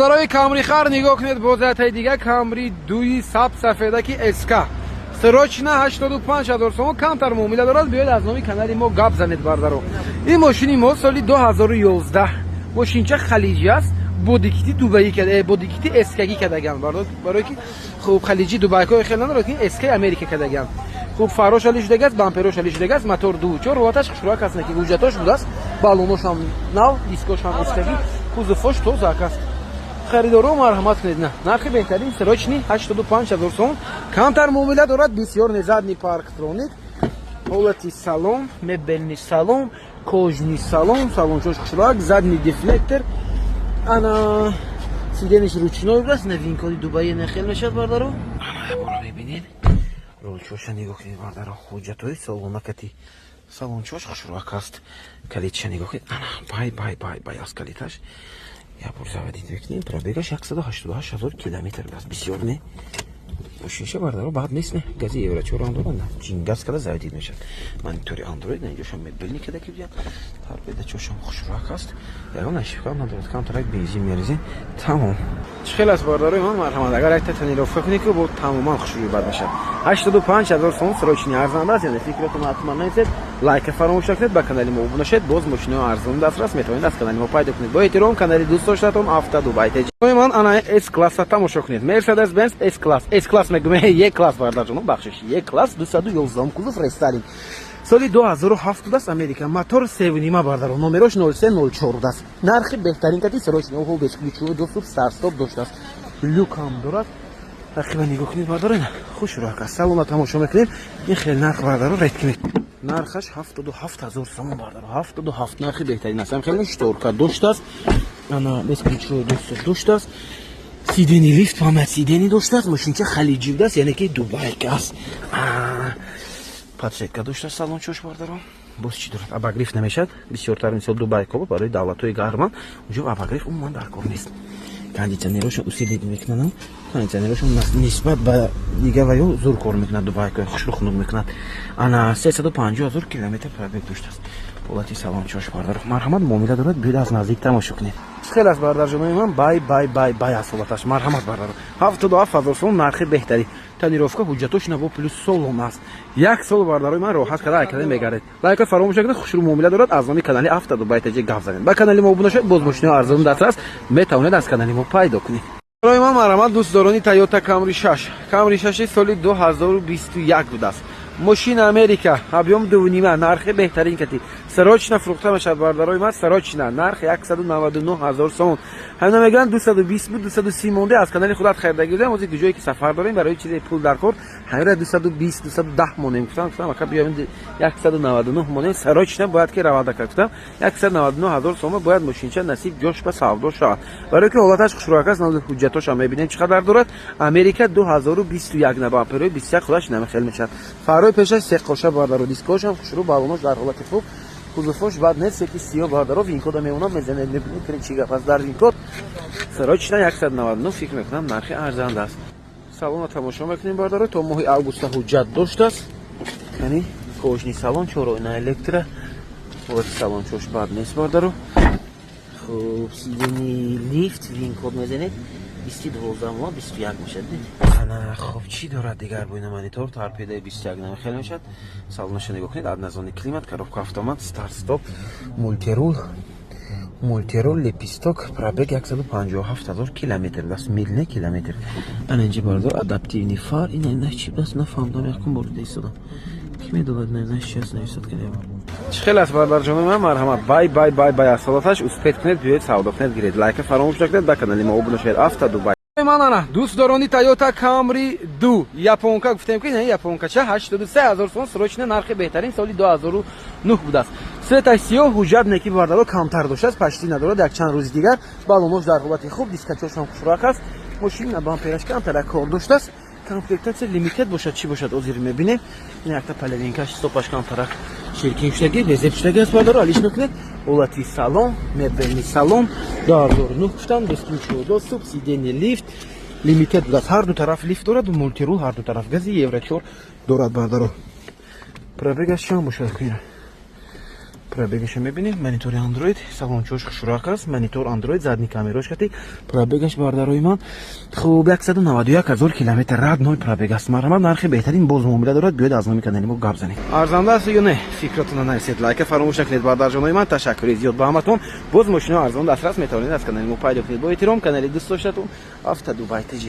Барои Камрихар нигоҳ кунед, бозиятаи дига Камри дуи саб сафеда ки СК. Срочно 85 ҳазор сомон, камтар муомила дорад. Биёед, аз номи канали мо гап занед, бардаро. Ин мошини мо соли 2011, мошинча халиҷӣ аст, бодикити дубаӣ када, бодикити эскагӣ кадаган, барое ки хуб халиҷи дубайкои хел надорад, ки эскаи Америка кадаган. Хуб, фарош али шудагааст, бамперош али шудагааст, мотор ду чор, ҳолаташ хушрӯак аст, ки ҳуҷҷатош будааст, балоношам нав, дискошам эскагӣ, кузовош тозак аст. Харидоро, марҳамат кунед, на нархи беҳтарин, срочный 85 ҳазор сомон, камтар муомила дорад, бисёр не. Задний парктроник, ҳолати салон, мебельный салон, кожаный салон, салончош хушрӯак, задний дефлектор, ана сиденье ш ручной будааст, новинкоди Дубаи нахел мешавад, бардаро. Ана бора мебинед, рулчоша нигоҳ кунед, бардаро, ҳуҷҷатҳои салонакати, салончош хушрӯак аст, калитша нигоҳ кунед, ана бай бай бай бай аст калиташ. Як бор заводить мекунем, пробегаш 188 ҳазор километр аст, бисёр не. Мошинша, бардаро, баъд нест, не, гази евро чорам дорад, ҷингаз када заводить мешавад, монитори Андроид, инҷошам мебельный када ки биям, торпедачошам хушрӯак аст, ягон ошибкам надорад, камтарак бензин мерезем, тамом. Чӣ хел аст, бардарои ман? Марҳамат, агар якта тонировка кунед, ки бо тамоман хушрӯи бад мешавад. 85 ҳазор сомон срочный, арзанда аст, яъне фикратон ҳатман нависед, лайка фаромӯш накунед, ба канали мо обуна шавед. Боз мошинои арзон дастрас метавонед аз канали мо пайдо кунед. Бо эҳтиром, канали дӯстдоштатон Авто Дубай. Ман ана С класса тамошо кунед, Мерседес Бенз С класс, С класс мегӯм, Е класс, бардарҷоно, бахшиш, Е класс, 211 кузов, рестайлинг, соли 2007 будааст, Америка, мотор севнима, бардаро, номерош 0304 будааст, нархи беҳтарин кати срочный, оҳо, бесключевой доступ, старт-стоп доштааст, люкам дорад. Тақрибан нигоҳ кунед, бардаро, хушрӯак аст. Салона тамошо мекунем. Ин хел нарх, бардаро, редко. Нархаш 77 ҳазор сомон, бардаро, 77, нархи беҳтарин аст. Ҳам хеле шторка доштааст, ана бесключевой доступ доштааст, сиденье лифт, память сидений доштааст. Мошинча халиҷӣ будааст, яъне ки дубайка аст. Подсветка доштааст салончош, бардаро. Боз чӣ дорад? Обогрев намешавад бисёртар, мисол, дубайко барои давлатҳои гарман, унҷо обогрев умуман дар кор нест. Кондиционерошон усилить мекунанд, кондиционерошон нисбат ба дига ваё зур кор мекунад, дубайко хушрӯ хунук мекунад. Ана 350 ҳазор километр пробег доштааст. Ҳолати салончош, бардаро, марҳамат, муомила дорад, биёд, аз наздик тамошо кунед. Хеле аст, бардарҷонои ман, бай бай бай бай аст ҳолаташ. Марҳамат, бардаро, 77 ҳазор сом, нархи беҳтарин, тонировка, ҳуҷҷатош наво, плюс солон аст, як сол, бардарои ман, роҳат када айкада мегардед. Лайка фаромӯш накунед, хушрӯ муомила дорад. Аз номи канали Авто Дубай таҷи гап занед, ба канали мо обуна шавед. Боз мошинои арзон дастрас метавонед аз канали мо пайдо кунед. Барои ман, марҳамат, дӯстдорони Тойота Камри 6, Камри 6 соли 2021 будааст, мошина Америка, объём дувнима, нархи беҳтарин кати срочно фурӯхта мешавад, бардарои ман, срочно, нарх 199 ҳазор сомон. Ҳамина мегӯянд, 220 буд, 230 монде, аз канали худат харидагӣ будем. Ҳозир ҷое ки сафар дорем, барои чизе пул дар кор, ҳамира 220, 210 монем, гуфтам. Гуфтам, ака, биёем, 199 монем, срочно бояд ки равада кард. Гуфтам, 199 ҳазор сомон бояд мошинча насиб ҷош ба савдо шавад, барои ки ҳолаташ хушрӯак аст. Ҳуҷҷатошам мебинем, чӣ қадар дорад. Америка, 2021, на бамперои 21 худаш намехел мешавад, фаррои пешаш сеқоша, бардаро, дискошам хушрӯ, балонош дар ҳолати хуб, кузовош бад нест, секи сиё, бардаро. Винкода мемонам, мезанед, мебинед, кунед, чӣ гап аст дар винкод. Срочно 199, фикр мекунам, нархи арзанда аст. Салона тамошо мекунем, бардаро, то моҳи августа ҳуҷҷат доштааст, яъне кожаный салон, чороина электро, ҳолати салончош бад нест, бардаро. Хуб, сиденье лифт, винкод мезанед, 20 12 моҳ, 21 мешад. Ана, хуб, чӣ дорад дигар? Бо ина монитор, торпедаи 21 намехел мешавад. Салонаша нигоҳ кунед, однозонный климат, коробка автомат, старт стоп, мультируль, мультируль, лепесток, пробег 157 ҳазор километр даст, мил не, километр. Ана инҷа, бардор, адаптивный фар. Ина чӣ даст, нафаҳмдам, якум бор дида истодам. Ки медонад, на чи аст, нависад ки. Чӣ хел аст, бардарҷонои ман? Марҳамат, бай бай бай бай аст ҳолаташ. Успеть кунед, биёед, савдо кунед, гиред. Лайка фаромӯш накунед, ба канали мо обуна шавед. Авто Дубай. Ман ана дӯстдорони Тойота Камри 2, японка гуфтем, ки японкача, 83 ҳазор сомон срочно, нархи беҳтарин, соли 2009 будааст, цветаш сиёҳ, ҳуҷҷат неки, бардало, камтар доштааст, почти надорад, якчанд рӯзи дигар. Балонош дар ҳолати хуб, дискачошам хушрак аст, мошин бампераш камтара кор доштааст. Комплектация лимитед бошад, чӣ бошад, озир мебинем. Ин якта половинкаш, стопаш камтарак чиркин шудаги, безеб шудаги аст, бардоро, алиш мекунед. Ҳолати салон, мебельный салон, 2009 гуфтам, бесключевой доступ, сиденье лифт, лимитед будааст, ҳар ду тараф лифт дорад, мультируль, ҳар ду тараф, гази евро 4 дорад, бардаро. Пробегаш чанд бошад? Пробегаша мебинем. Монитори Android, салончош хушрак аст. Монитор Android, задний камерош кати. Пробегаш, бардарои ман, хуб, 191 ҳазор километр родной пробег аст. Марҳамат, нархи беҳтарин, боз муомила дорад. Биёед, аз номи канали мо гап занед. Арзанда аст ё не, фикротона нависед, лайка фаромӯш накунед, бардарҷонои ман. Ташаккури зиёд ба ҳаматон. Боз мошинои арзон дастрас метавонед аз канали мо пайдо кунед. Бо эҳтиром, канали дӯстдоштатон, Авто Дубай ТЖ.